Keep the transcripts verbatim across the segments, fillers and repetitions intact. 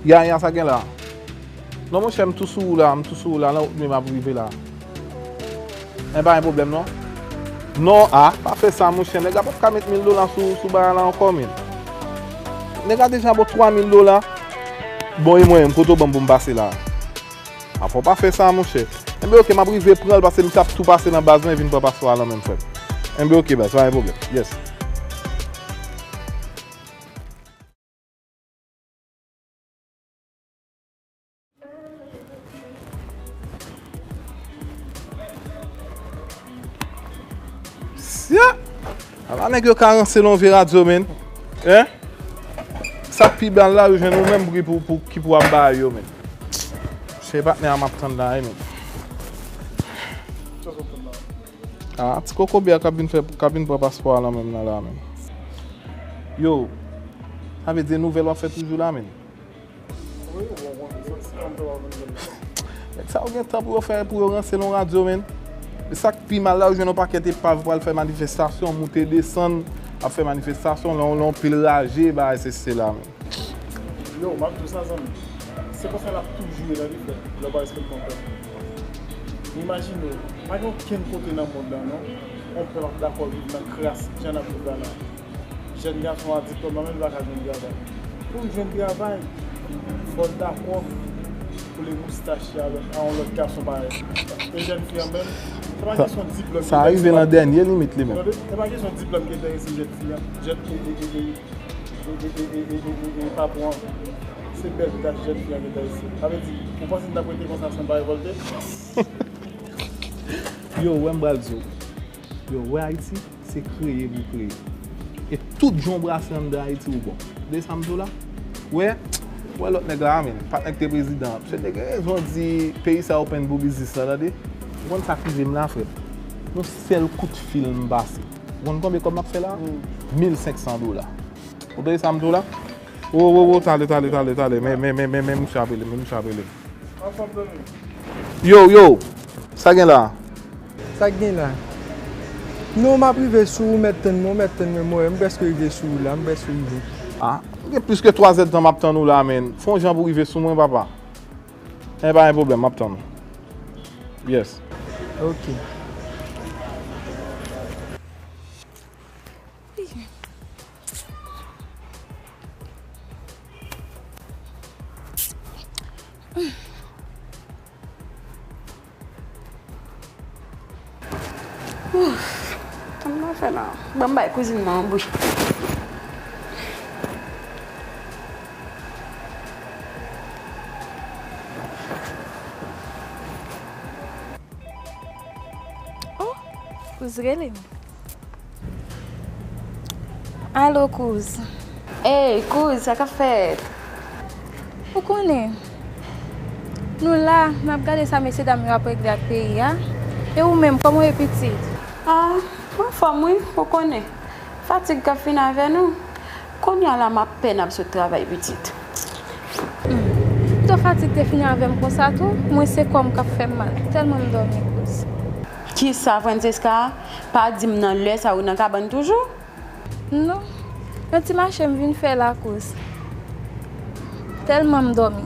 Ya, ya, sa gen la? Non, monchè, m tou sou ou la, m tou sou ou la, nan wout mwen m ap rive la. Enben, pa gen pwoblèm, non. Non, a, pa fè sa, monchè, nèg la p ap ka met mil dola sou, sou bagay la ankò, men. Nèg la deja ba w twa mil dola. Bon, e mwen, kote w ban m pou m pase la? A, fò w pa fè sa, monchè. Enben, oke, m ap rive pran l, paske m t ap tou pase nan baz mwen, vin pran paspò a lan men m, frè m. Enben, oke, baz, pa gen pwoblèm. Yes. Sya! Ala nèg yo ka ranse nan vye radyo, men. Hein? Sa k pi mal la, yo jwenn ou menm ki pou, pou, ki pou ap ba yo, men. Se patnè a m ap tann la, wi, men. Ah, ti kokobe a k ap vin fè, k ap vin pran paspò a lan men m nan la, men. Yo, sa vle di nouvèl w ap fè toujou la, men. Nèg sa yo gen tan pou yo fè, pou yo ranse nan radyo, men. E sa k pi mal la, yo jwenn yon pakèt epav pral fè manifestasyon, moute desann, ap fè manifestasyon, lan, lan pil raje, bagay sesi sela, men. Yo, m ap di w sa, zanmi. Se konsa l ap toujou ye nan vi, frè, lè w pa respekte yon pèp. Imajine w, pa gen okenn kote nan mond lan, non, yon pèp ap dakò viv nan kras jan n ap viv la la. Jèn gason a diplòm nan men, li pa ka jwenn travay. Pou l jwenn travay, fò l dakò koule moustach li avèk a yon lòt gason parèy. E jèn fi an menm, se pa kesyon diplòm ki enterese l. Sa rive nan dènye limit li menm. Tande, se pa kesyon diplòm ki enterese jèn fi an. Jèn, e, e, e, e, e, e, e, e, e, e, e, patwon an. Se bèl dad jèn fi an ki enterese. Sa vle di, ou panse n t ap rete konsa san pa revòlte? Yo, wè m pral di w. Yo, wè Ayiti, se kreye pou kreye. E tout jan w brase anndan Ayiti ou bon. Tande sa m di w la? Wè, wè lòt nèg la a, men, patnè k te prezidan an. Misye te gen rezon di peyi sa open pou biznis la, tande. Ou konn sa k rive m la, frè m? Yon sèl kout fil m pase. Ou konn konbyen kòb m ap fè la? Mil senk san dola. Ou tande sa m di w la? Wo, wo, wo, tale, tale, tale, tale. Men, men, men, men, men, misye ap rele m, men misye ap rele m. Yo, yo, sa gen la? Sa k gen la? Non, m ap rive sou ou, mèt tann mwen, mèt tann mwen, mwen, m prèske rive sou ou la, m prèske rive. Ah, gen plis ke twa zèdtan m ap tann ou la, men. Fè yon jan pou rive sou mwen, papa. Enben, pa gen pwoblèm, m ap tann ou. Yes. Ok. Ouf, sa m ta fè la? Ban m bay kouzin mwen yon bri. Oh, kouz rele m. Alo, kouz. Ey, kouz, sa k ap fèt? Ou konnen, nou la, n ap gade sa mesye dam yo ap regle ak peyi a. E ou menm, kòman w ye, pitit? Ah, m anfòm wi, ou konnen. Fatig k ap fini avè nou. Kounye a la, m apèn ap sot travay, pitit. Hmm. Pito fatig te fini avè m konsa tou, mwen se kò m k ap fè m mal, tèlman m dòmi, kouz. Kisa, Francesca? Pa di m nan lè sa ou nan kabann toujou? Non, yon ti mache m vin fè la, kouz. Tèlman m dòmi.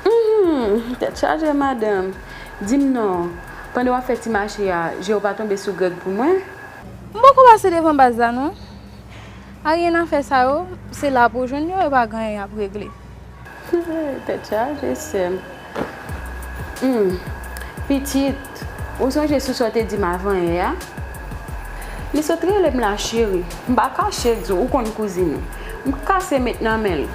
Hmm, tèt chaje, madanm. Di m non, pandan w ap fè ti mache a, je w pa tonbe sou Greg pou mwen? M poko pase devan baz la, non. Aryen afè sa yo, se la pou w jwenn yo, yo pa gen anyen y ap regle. Tèt chaje, sè m. Hmm. Pitit, ou sonje sou sa w te di m avanyè a? Li sot rele m la, cheri. M pa kache di w, ou konn kouzin ou. M kase met nan men l.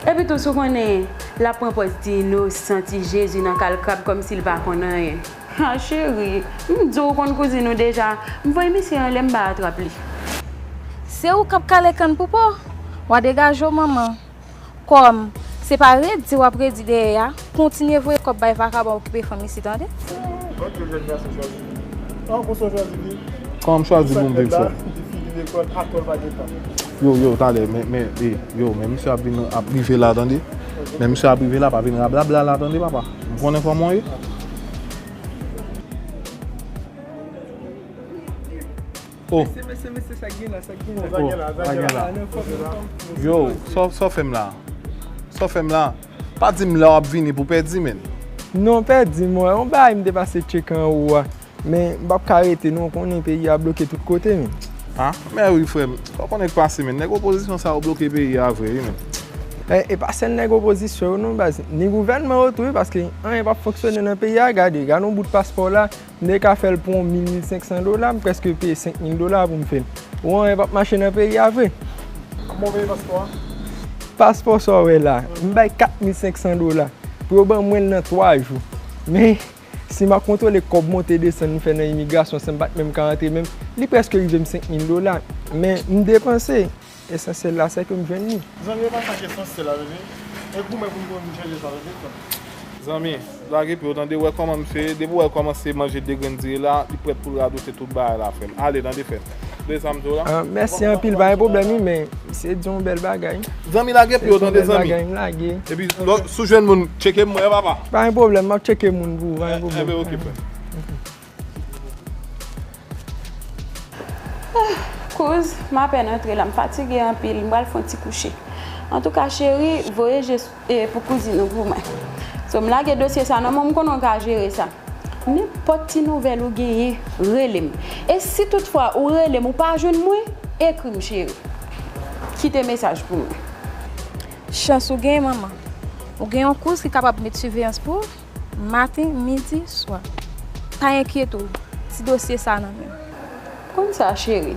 Epi tou, si w konnen, l ap pran pòz ti inosan, ti Jezi nan kal krab, kòmsi l pa konn anyen. Ha, cheri, m di w konn kouzin ou deja. M voye misye anlè, m pa atrap li. Se ou k ap kale kann pou po? W a degaje w, manman. Kòm se pa redi w ap redi dèyè a, kontinye voye kòb bay vakabon okipe fanm isit, tande? Kòman m chwazi pou m viv sa? Yo, yo, talè, men, men, e, yo, men misye ap vin, ap rive la, tande? Men misye ap rive la, pa vin rablabla la, tande, papa? M konnen kòman w ye. Oh. Mesye, mesye, mesye, sa k gen la, sa k gen la? Oh, sa k gen la. Yo, sa, sa w fè m la? Sa w fè m la, pa di m lè w ap vini pou pèdi, menn. Non, pèdi, m wè yon bagay m te pase tcheke anwo a. Men m p ap ka rete non, w konnen peyi a bloke tout kote, menn. A, men wi, frè m, sa w konnen k pase, menn. Nèg opozisyon sa yo bloke peyi a vre, wi, menn. E, e pa sèl nèg opozisyon yo non, baz. Ni gouvènman yo tou, wi, paske anyen p ap fonksyone nan peyi a. Gade, gade yon bout paspò la, m te ka fè l pou yon mil, mil senk san dola, m prèske peye senk mil dola pou m fè l. Ou anyen p ap mache nan peyi a vre. Kòman w peye paspò a? Paspò sa w wè la, m bay kat mil senk san dola pou yo ban mwen l nan twa jou. Men, si m ap kontwole kòb monte desann m fè nan imigrasyon san m pa t menm ka rantre menm, li prèske rive m senk mil dola. Men, m depanse. Esansyèl la, se ke m jwenn li. Zanmi, e pa sa k esansyèl la, bebe. E goumen pou n goumen pou n chanje sa, bebe. Zanmi, lage pye w tande, wè kòman m fè. Depi w wè l kòmanse manje de grenn diri la, li prèt pou l radote tout bagay la, frè m. Ale, tande, frè m. Tande sa m di w la? Ah, mèsi anpil, pa gen pwoblèm, wi, men misye di yon bèl bagay. Zanmi, lage pye w tande, zanmi. Misye di yon bèl bagay, m lage. Epi, lò, si w jwenn moun, tcheke m, mwen, papa. Pa gen pwoblèm, m ap tcheke moun pou ou, pa gen pwoblèm. Enben, oke, frè. Kouz, m apèn antre la, m fatige anpil, m pral fè yon ti kouche. Antouka, cheri, voye je, e, pou kouzin ou pou mwen. So, m lage dosye sa nan men w, m konnen w ka jere sa. Nenpòt ti nouvèl ou genyen, rele m. E si toutfwa ou rele m, ou pa jwenn mwen, ekri m, cheri. Kite mesaj pou mwen. Chans ou genyen, manman. Ou gen yon kouz ki kapab met siveyans pou ou. Maten, midi, swa. Pa enkyete w, ti dosye sa nan men m. Konn sa, cheri.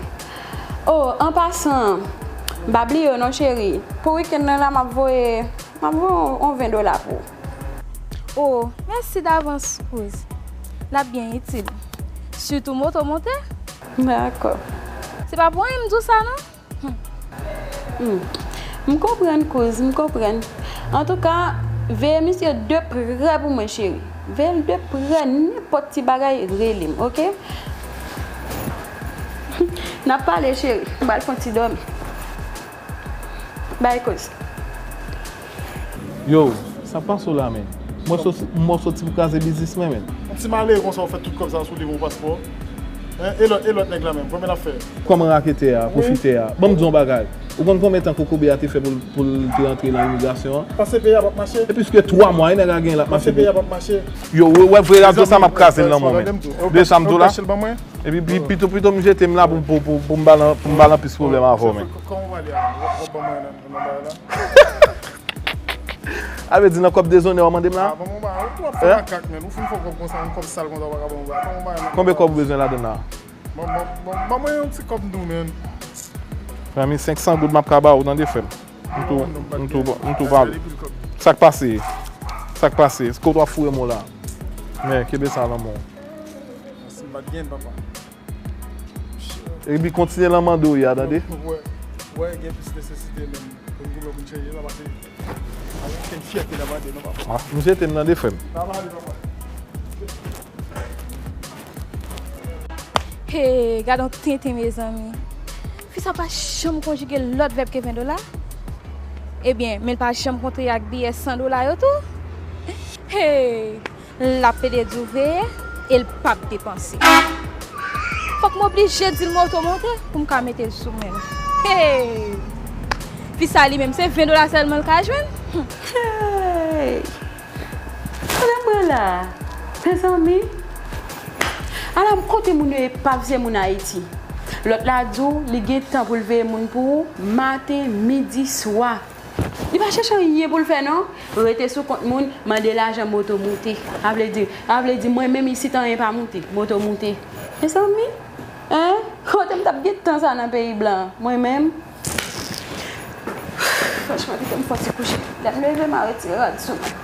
O, an pasan, m pa bliye w non, cheri. Pou wikenn nan la, m ap voye, m ap voye yon ven dola pou ou. O, mèsi davans, kouz. L ap byen itil. Sitou moto monte. Dakò. Se pa pou anyen m di w sa, non. Hmm. M konprann, kouz, m konprann. Antouka, veye misye de prè pou mwen, cheri. Veye l de prè, nenpòt ti bagay, rele m, oke? N ap pale, cheri. M pral fè yon ti dòmi. Bay, kouz. Yo, sa k pase w la, menn? M wè w soti pou kraze biznis mwen, menn. Yon ti malere konsa, w fè tout kòb sa sou li pou paspò. Hein? E lòt, e lòt nèg la menm, konbyen l ap fè? Kòman raketè a, pwofitè a? Ban m di w yon bagay. Ou konn konbyen tan kokobe a te fè pou l, pou l te rantre nan imigrasyon an? Pase peyi a p ap mache. E plis ke twa mwa, e nèg la genyen l ap mache. Pase peyi a p ap mache. Yo, wè, wè, vre radyo sa m ap kraze l nan men w, menn. De sa m di w la. Epi pi, pito, pito m jete m la pou, pou, pou, pou m ba l, pou m ba l anplis pwoblèm avè w, menn. Kòman w pale a? W ap ban mwen nan, nan bagay la? A vle di nan kòb dezonè w ap mande m la? Ah, ban mwen bagay. Ou ap fè makak, menn. Ou fin fè kòb konsa, yon kòb sal konsa, ou pa ka ban mwen bagay. Ban mwen bagay, menn. Konbyen kòb ou bezwen ladann la? Ban, ban, ban, ban mwen yon ti kòb m tou, menn. Zanmi, senk san goud m ap ka ba ou, tande, frè m. M tou, m tou, m tou pa. Sa k pase? Sa k pase? Kote w ap foure m la? Men, kenbe sa nan men w. Si m pa t gen, papa. Epi kontinye lan mande w ye a, tande? Wè, wè, gen plis nesesite menm. Pou n goumen pou n chanje, sa pase. Avèk okenn fyète nan mande, non, papa. Ah, m jete m nan de, frè m. Sa pale, papa. Hey, gad yon tenten, mezanmi. Fi sa pa janm konjige lòt vèb ke ven dola. Ebyen, men l pa janm kontre ak biyè san dola yo tou. Hey! L ap pede di w veye e l p ap depanse. Fòk m oblije di l moto monte pou m ka mete l sou men l. Hey! Fi sa li menm, se ven dola sèlman l ka jwenn? Hey! Gade mwen la, mezanmi. Ala m kote moun yo epav se moun Ayiti. Lòt la di w li gen tan pou l veye moun pou ou, maten, midi, swa. Li pa chèche anyen pou l fè non. Rete sou kont moun, mande lajan moto moute. A vle di, a vle di mwen menm isit anyen pa moute, moto moute. Mezanmi, hein? Kote m t ap gen tan sa nan peyi blan, mwen menm? Franchman, kite m fè yon ti kouche. Lè m leve, m a retire rad sou mwen.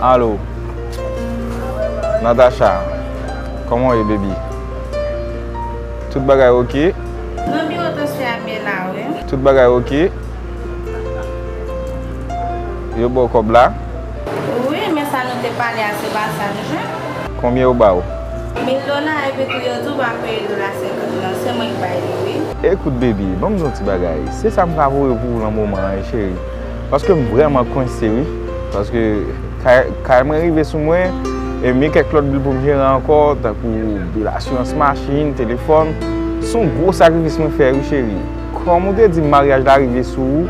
Alo, Natacha, kòman w ye, baby? Tout bagay oke? Nan biwo transfè a m ye la, wi. Tout bagay oke? Yo ba w kòb la? Wi, men sa nou te pale a, se pa sa m jwenn. Konbyen yo ba w? Mil dola, epi tou yo di w pa peye dola senkant lan, se mwen k bay li, wi. Ekout, baby, ban m di w yon ti bagay. Se sa m ka voye pou ou nan moman an, cheri. Paske m vrèman kwense, wi. Paske kay, kay mwen rive sou mwen, e m gen kèk lòt bil pou m jere ankò, tankou bil asirans machin, telefòn. Se yon gwo sakrifis mwen fè, wi, cheri. Kòm ou te di m maryaj la rive sou ou,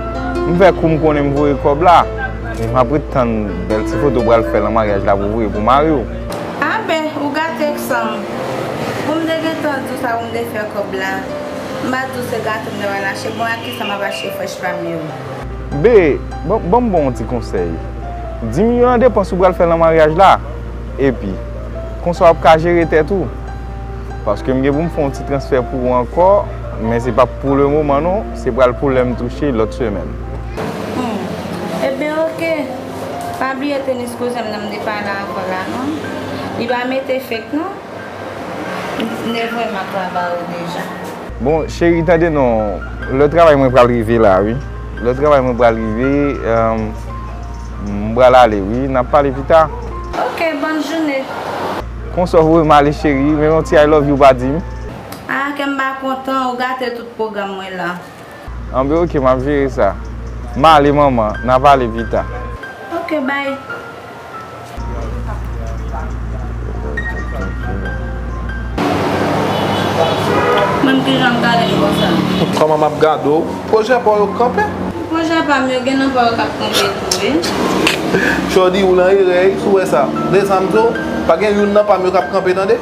m fè kou m konnen m voye kòb la. E m ap ret tann bèl ti foto w pral fè nan maryaj la pou w voye pou mari w. A ben, ou gate k san m. Bon, m te gentan di w sa pou m te fè kòb la. M pa t di w se gato m ta pral achte. Bon, ak kisa m ap achte frèch pa m yo? Be, ban, ban m ba w yon ti konsèy. Di milyon an depanse w pral fè nan maryaj la. Epi, konsa w ap ka jere tèt ou. Paske m gen pou m fè yon ti transfè pou ou ankò, men se pa pou le moman non, se pral pou lè m touche lòt semèn. Hmm. Ebyen, oke. Pa bliye tenis kouzen m nan m te pale avè w la non. Li pa mete fake non. M te voye m ak la ba ou deja. Bon, cheri, tande non, lè travay mwen pral rive la, wi. Lè travay mwen pral rive, em, m pral ale, wi. N ap pale pita. Oke, bòn jounen. Konsa w voye m ale, cheri, menm yon ti I love you pa di m. Ah, kè m pa kontan, ou gate tout pwogram mwen la. Anben, oke, m ap jere sa. M ale, manman, n a pale pita. Oke, bay. Menm kijan m gade l konsa? Kòman m ap gade w? Pwojè pa w yo kanpe? Pwojè pa m yo gen nan pa yo k ap kanpe tou, wi. Jodi, ou nan erè, wi, si w wè sa. Tande sa m di w, pa gen youn nan pa m yo k ap kanpe, tande?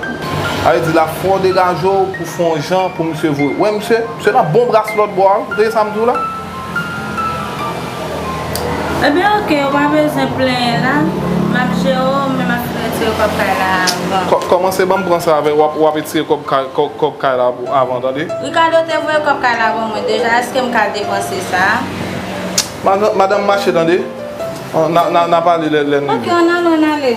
Sa vle di la, fò w degaje w pou fè yon jan pou misye voye. Wè misye, misye nan bon bras lòt bò a, wi. Tande sa m di w la? Ebyen, oke, ou pa bezwen plenyen la. M ap jere w, men m ap fin retire kòb kay la avan. Kò-, kòmanse ban m pran sa avè w, w ap, w ap retire kòb kay, kòb, kòb kay la avan, tande? Ricardo te voye kòb kay la ban mwen deja, èske m ka depanse sa? Madan-, madanm mache, tande? N a, n a, n a pale lè, lè n rive. Oke, ann ale, ann ale.